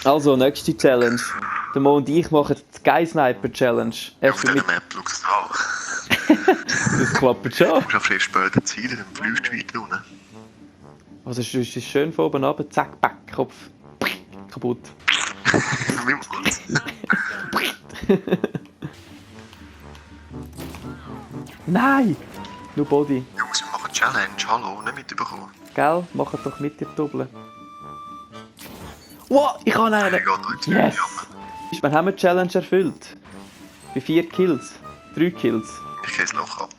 Also, nächste Challenge. Der Mo und ich machen die Sky Sniper Challenge. Auf dieser Map schaut es auch. Das klappt schon. Du musst auf sehr später zielen, dann fliegst du weiter unten. Also, es ist schön von oben runter, zack, back, Kopf. Kaputt. Niemals. Nein! Nur Body. Jungs, wir machen Challenge, hallo, nicht mitbekommen. Gell? Macht doch mit dir Doppeln. Wow, ich habe einen! Yes! Wir haben die Challenge erfüllt. Bei 4 Kills. 3 Kills. Ich gehe das Loch ab.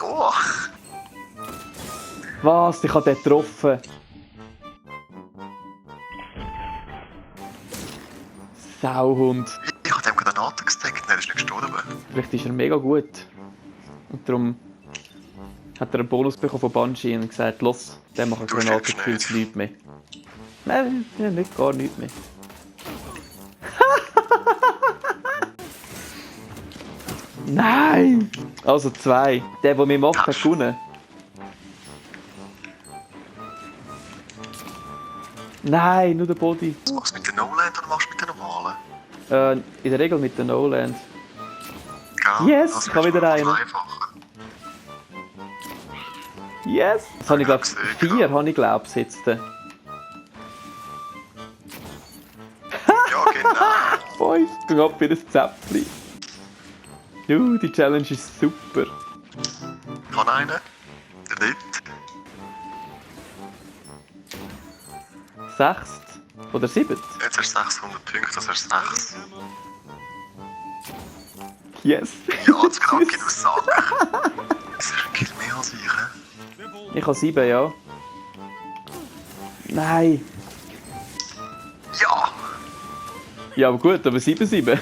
Oh! Was? Ich habe den getroffen. Sauhund. Ich habe dem Granaten gesteckt, er ist nicht gestorben. Vielleicht ist er mega gut. Und darum hat er einen Bonus bekommen von Bungie und gesagt, los, der macht Du Granatenkills stirbst nichts mehr. Nein, ja, nicht gar nichts mehr. Nein! Also 2. Der wir macht, hat gewonnen. Nein, nur der Body. Machst du mit der No-Land oder machst du mit der normalen? In der Regel mit der No-Land. Gell? Yes, Also ich habe wieder einen. einfacher. Yes! Das habe ich glaube gesehen, 4 habe ich glaube ich jetzt. Ja, genau. 5, ging ab wie ein Zäpfchen. Die Challenge ist super. Ich habe einen. Der dritte. 6. Oder 7. Jetzt hast du 600 Punkte, das hast du 6. Yes! Ja, das gerade geht aus Sack. Das ist ein Kill mehr als ich, hä? Ich habe 7, ja. Nein! Ja! Ja, aber gut, aber 7-7.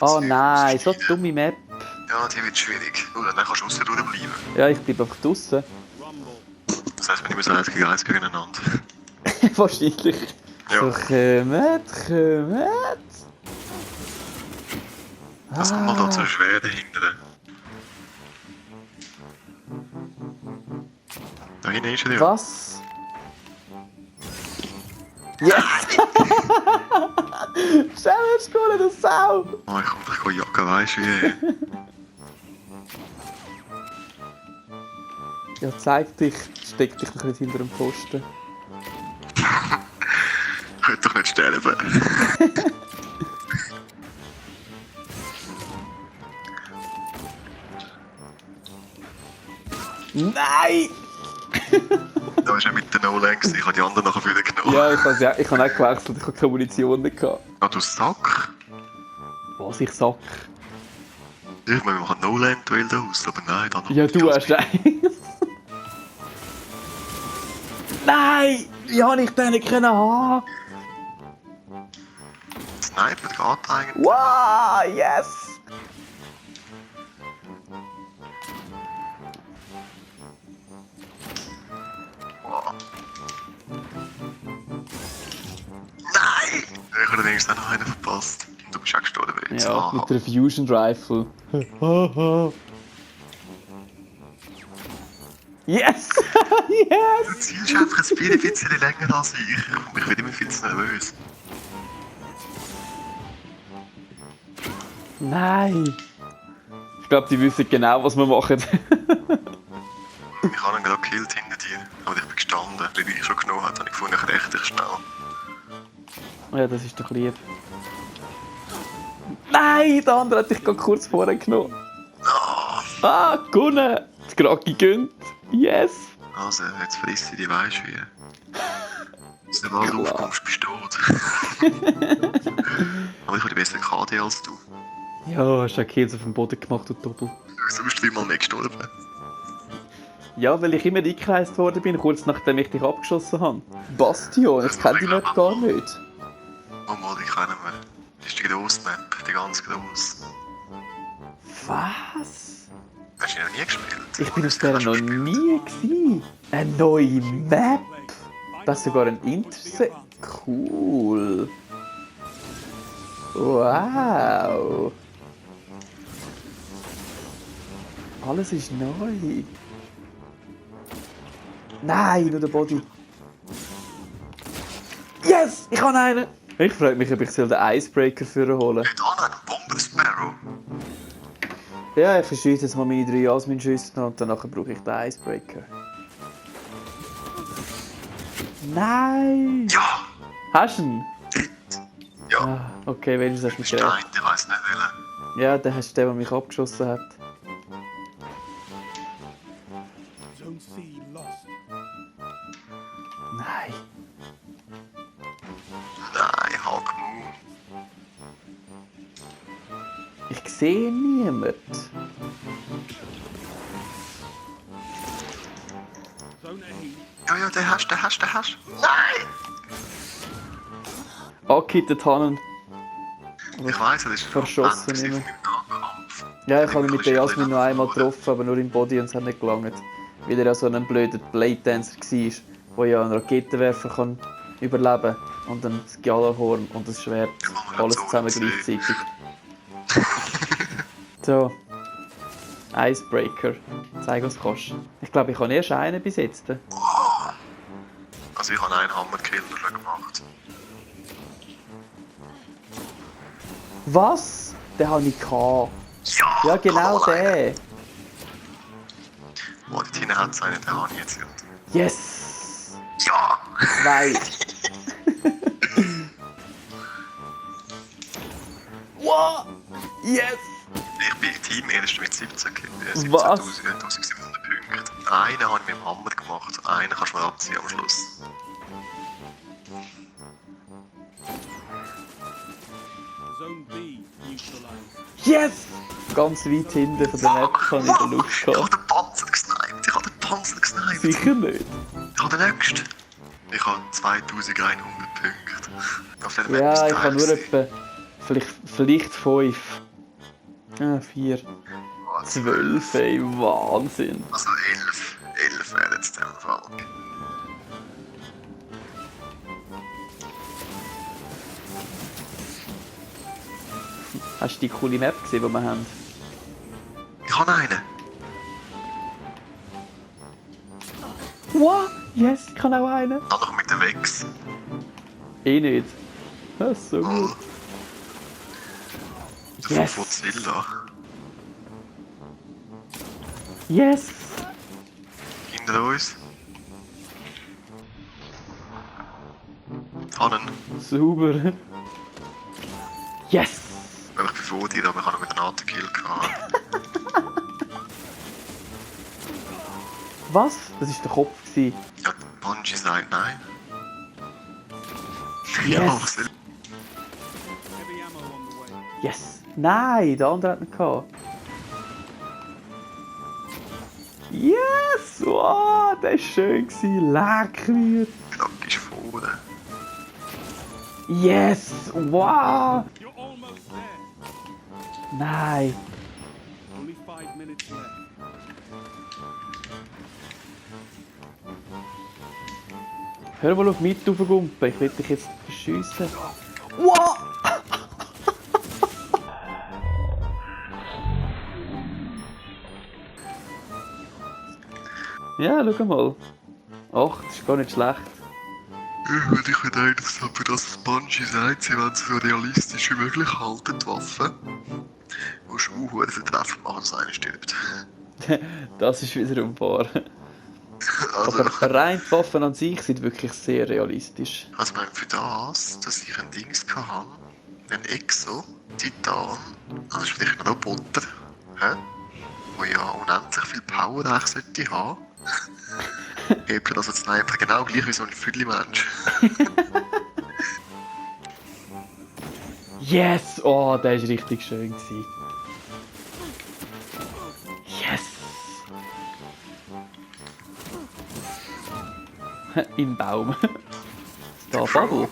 Oh nein, so eine dumme Map. Ja, die wird schwierig. Nur dann kannst du aussen durchbleiben. Ja, ich bleibe einfach draussen. Das heisst, wir müssen 1 gegen 1 gegeneinander. Wahrscheinlich. Ja. So, kommt. Das kommt mal da zu schwer dahinter. Da hinten ist er ja. Was? Yes! Challenge gewonnen, du Sau! Oh, ich gehe jagen, weisst du wie? Ja, zeig dich, steck dich noch nicht hinter dem Pfosten. Ich könnte doch nicht sterben. Nein! Da war er mit der No-Land, ich habe die anderen nachher wieder genommen. Ja, ich habe auch gewechselt, ich habe keine Munition mehr gehabt. Ah, du Sack? Was, ich sack? Ich meine, wir machen No-Land-Duell da aus, aber nein, dann... Ja, du hast eins. Nein! Wie habe ich den nicht können haben? Sniper geht eigentlich. Wow, yes! Wow. Nein! Ich habe wenigstens noch einen verpasst. Du bist auch gestorben jetzt. Ja, mit der Fusion Rifle. Yes! Yes! Du zielst einfach ein bisschen länger als ich. Ich werde immer viel zu nervös. Nein! Ich glaube, die wissen genau, was wir machen. Ich habe ihn gerade gekillt hinter dir, aber ich bin gestanden. Weil ich schon genommen habe, habe ich gefunden, ich räche dich schnell. Ja, das ist doch lieb. Nein, der andere hat dich gerade kurz vorher genommen. Ah, gewonnen! Das Gracki gönnt. Yes! Also, jetzt frisst sie die Weisschwere. Sobald du aufkommst, bist du tot. Aber ich habe die bessere KD als du. Ja, hast du Kills auf dem Boden gemacht, du Doppel. Wieso bist du dreimal mehr gestorben? Ja, weil ich immer eingekreist worden bin, kurz nachdem ich dich abgeschossen habe. Bastion, jetzt kennt die Map gar nicht. Oh mal, die kennen wir. Das ist die grosse Map, die ganz grosse. Was? Hast du die noch nie gespielt? Ich bin auf der noch nie gewesen. Eine neue Map? Das ist sogar ein Intercept. Cool. Wow. Alles ist neu. Nein, nur der Body. Yes! Ich habe einen! Ich frage mich, ob ich den Icebreaker für holen. Nicht an, ein Bomber Sparrow. Ja, ich verschieße jetzt mal meine 3 Jasmin-Schüsse und danach brauche ich den Icebreaker. Nein! Ja! Hast du ihn? Ja. Ah, okay, wenigstens hast du mich Stein, gerettet. ich weiss nicht welchen. Ja, dann hast du den, der mich abgeschossen hat. Zone C lost. Nein. Nein, Hulk Moon. Ich sehe niemanden. Zone A. Ja, den hast du. Nein! Angehittet Hannen. Ich weiss, das ist Verschossen von nicht meinem mehr. Nahkampf. Ja, ich habe ihn mit der Jasmin noch einmal getroffen, aber nur im Body und es hat nicht gelangt. Weil er ja so ein blöder Blade Dancer war, der ja einen Raketenwerfer kann überleben kann. Und ein Gjallarhorn und ein Schwert. Alles zusammen gleichzeitig. So. Icebreaker. Zeig, was du kannst. Ich glaube, ich habe erst einen bis jetzt. Also ich habe einen Hammerkiller schon gemacht. Was? Den habe ich gehabt. Ja! Ja, genau Hammer einen. den. Oh, dort hinten hat es einen, den habe ich jetzt. Yes! Ja! 2. Wow! Yes! Ich bin Team Erster mit 17 Kills. Was? 17.700 Punkte. Einen habe ich mit dem Hammer gemacht. Einen kannst du mal abziehen am Schluss. Zone B neutralized. Yes! Ganz weit hinten von der Map habe ich den Luft Ich habe gehabt. den Panzer gesniped. Sicher nicht. Ich habe den nächsten. Ich habe 2100 Punkte. Auf der Map Ja, ist ich habe nur gewesen. etwa. Vielleicht 5. Ah, 4. 12, ey, Wahnsinn. Also 11. 11 wäre jetzt der Fall. Hast du die coole Map gesehen, die wir haben? Ich habe einen. What? Yes, ich kann auch einen. Dann noch mit dem Wex. Eh nicht. Das ist so gut. Oh. Der Yes. von Godzilla. Yes! Hinter uns. Tannen. Sauber. Yes! Ich bin vor dir, aber ich habe noch mit einem Atemkill gehabt. Was? Das war der Kopf. Gewesen. Ja, Bungie sagt nein. Yes. Ja, was will Heavy ammo on the way. Yes! Nein, der andere hat ihn gehabt. Yes! Wow, der war schön. Leck mir. Knack ist vorne. Yes! Wow! You're almost there. Nein! Only 5 minutes left. Hör mal auf mich raufgumpen, ich will dich jetzt verschiessen. Wow! Ja, schau mal. Ach, das ist gar nicht schlecht. Ja, ich gedacht, dass für das Bungie sagt, sie wollen so realistisch wie möglich halten, die Waffen. Du musst auch einen Treffer machen, dass einer stirbt. Das ist wiederum wahr. Also, Aber rein die Waffen an sich sind wirklich sehr realistisch. also für das, dass ich ein Dings hatte, einen Exo, Titan, das ist vielleicht noch ein Roboter, der ja unendlich viel Power eigentlich sollte haben. Eben, also das einfach genau gleich wie so ein Viertelmensch. Yes! Oh, der war richtig schön. Gewesen. Yes! Im Baum. Da, Bubble.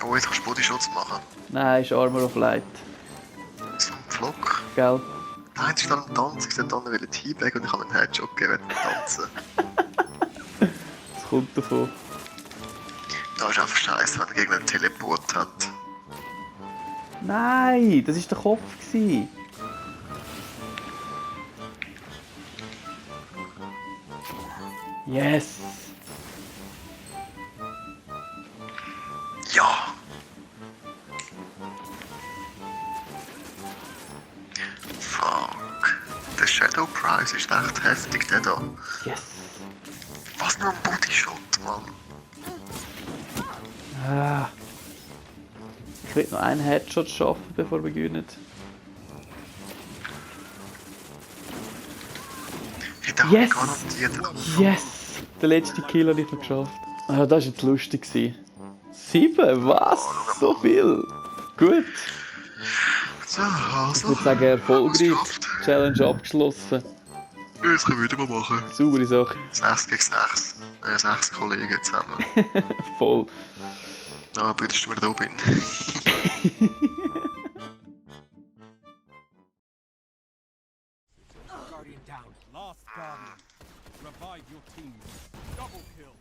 Oh, jetzt kannst du Bodyschutz machen. Nein, ist Armor of Light. So ein Pflock. Gell? Der eine ist dann am Tanzen, ich wollte dann Teabag und ich habe einen Headshot gegeben während dem Tanzen. Das kommt davon. Da ist einfach scheiße, wenn der Gegner einen Teleport hat. Nein, das war der Kopf. Gewesen. Yes! Price ist echt heftig, der da. Yes! Was noch ein Bodyshot, Mann. Ah. Ich will noch einen Headshot schaffen, bevor wir gewinnen. Hey, der Yes! hat garantiert Yes! Der letzte Kill habe ich noch geschafft. Ah, das war jetzt lustig. 7? Was? So viel? Gut. So, Ich also. würde sagen, erfolgreich. geschafft. Challenge abgeschlossen. Das können wir wieder mal machen. Saubere Sache. 6 gegen 6. 6 Kollegen zusammen. Voll. Ah, bitte, dass du wieder da bin. Guardian down. Last Guardian. Revive your team. Double kill.